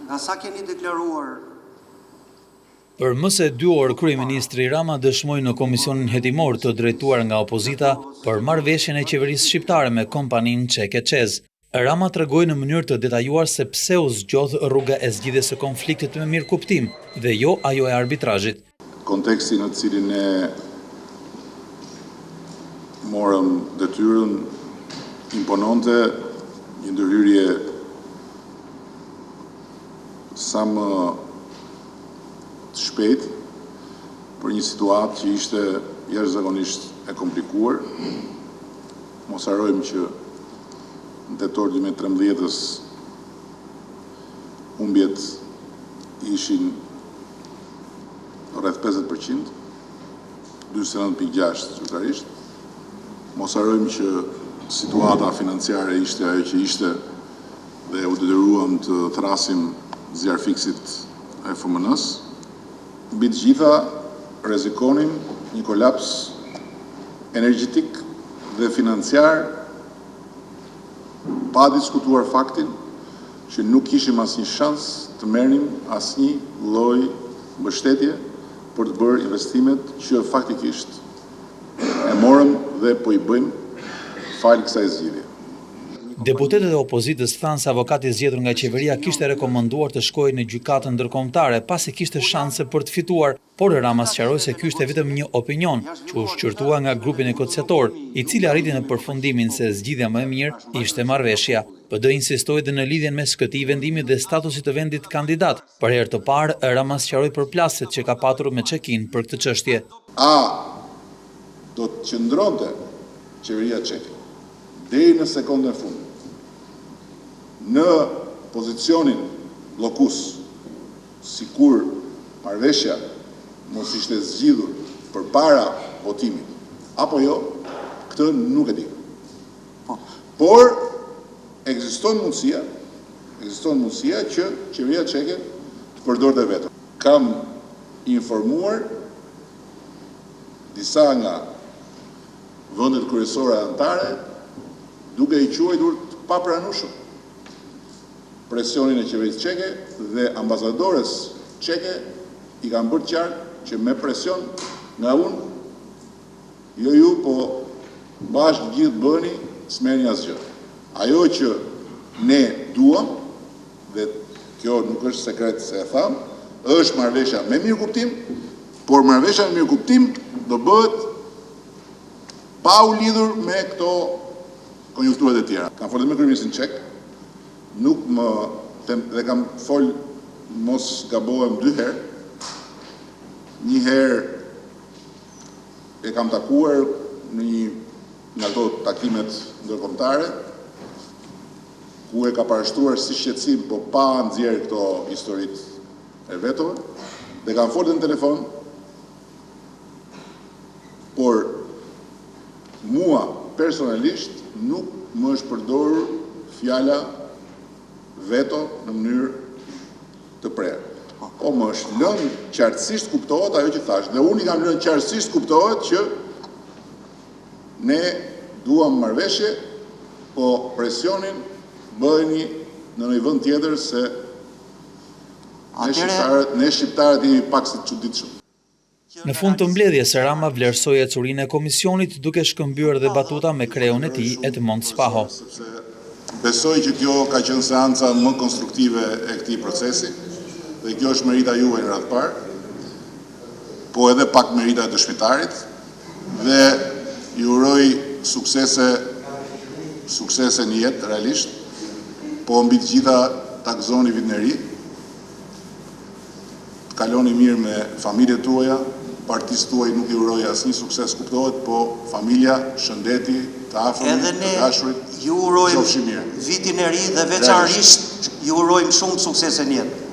Nga sa keni deklaruar Për më se dy orë kryeministri Rama dëshmoi në komisionin hetimor të drejtuar nga opozita për marrëveshjen e qeverisë shqiptare me kompaninë çeke ÇEZ. Rama tregoi në mënyrë të detajuar se pse u zgjodh rruga e zgjidhjes së konfliktit me mirëkuptim dhe jo ajo e arbitrazhit. Konteksti në të cilin ne morëm detyrën impononte një ndërhyrje sa më të shpejtë për një situatë që ishte jashtëzakonisht e komplikuar. Mos harrojmë që në tetor 2013-ës humbjet ishin rreth 50%, 49.6 zyrtarisht. Mos harrojmë që situata financiare ishte ajo që ishte dhe u detyruam të thërrasim zjarrfikësit e FMN-së. Mbi të gjitha, rrezikonim një kolaps energjetik dhe financiar pa diskutuar faktin që nuk kishim asnjë shans të merrnim asnjë lloj mbështetje për të bërë investimet që faktikisht e morëm dhe po i bëjmë falë kësaj zgjidhje. Deputetët e opozitës thanë se avokati i zgjedhur nga qeveria kishte rekomanduar të shkohej në gjykatën ndërkombëtare pasi kishte shanse për të fituar, por Rama sqaroi se ky ishte vetëm një opinion që u shqyrtua nga grupi negociator, i cili arriti në përfundimin se zgjidhja më e mirë ishte marrëveshja. PD insistoi dhe në lidhjen mes këtij vendimi dhe statusit të vendit kandidat. Për herë të parë, Rama sqaroi përplasjet që ka patur me Çekinë për këtë çështje. A do të qëndronte qeveria çeke deri në sekondën e fundit në pozicionin bllokues sikur marrëveshja mos ishte zgjidhur përpara votimit apo jo, këtë nuk e di. Por ekziston mundësia, ekziston mundësia që qeveria çeke të përdorte veto. Kam informuar disa nga vendet kryesore anëtare duke e quajtur të papranueshëm presionin e qeverisë çeke dhe ambasadores çeke i kam bërë të qartë që me presion nga unë, jo ju, po bashkë gjithë bëni, s'merrni asgjë. Ajo që ne duam, dhe kjo nuk është sekret se e thamë, është marrëveshja me mirëkuptim, por marrëveshja me mirëkuptim do bëhet pa u lidhur me këto konjunkturat e tjera. Kam folur me kryeministrin çek, nuk më them dhe kam fol mos gabohem dy herë. Një herë e kam takuar në një nga ato takimet ndërkombëtare, ku e ka parashtruar si shqetësim, po pa nxjerrë këto historitë e vetove, dhe kam folur në telefon, por mua personalisht nuk më është përdorur fjala veto në mënyrë të prerë. Po më është lënë qartësisht kuptohet ajo që thash, dhe unë i kam lënë qartësisht kuptohet që ne duam marrëveshje, po presionin bëheni në një vend tjetër se ne shqiptarët, ne shqiptarët jemi pak si të çuditshëm. Në fund të mbledhjes, Rama vlerësoi ecurinë e komisionit duke shkëmbyer dhe batuta me kreun e tij, Edmond Spaho. Besoj që kjo ka qenë seanca më konstruktive e këtij procesi dhe kjo është merita juaj në radhë parë, po edhe pak merita e dëshmitarit dhe ju uroj suksese suksese në jetë realisht, po mbi të gjitha ta gëzoni vitin e ri. Të kaloni mirë me familjet tuaja, partisë tuaj nuk i uroj asnjë sukses kuptohet, po familja, shëndeti, të afërmit, Edhe të ne dashurit, ju urojmë qofshi mirë. vitin e ri dhe veçanërisht ju urojmë shumë suksese në jetë.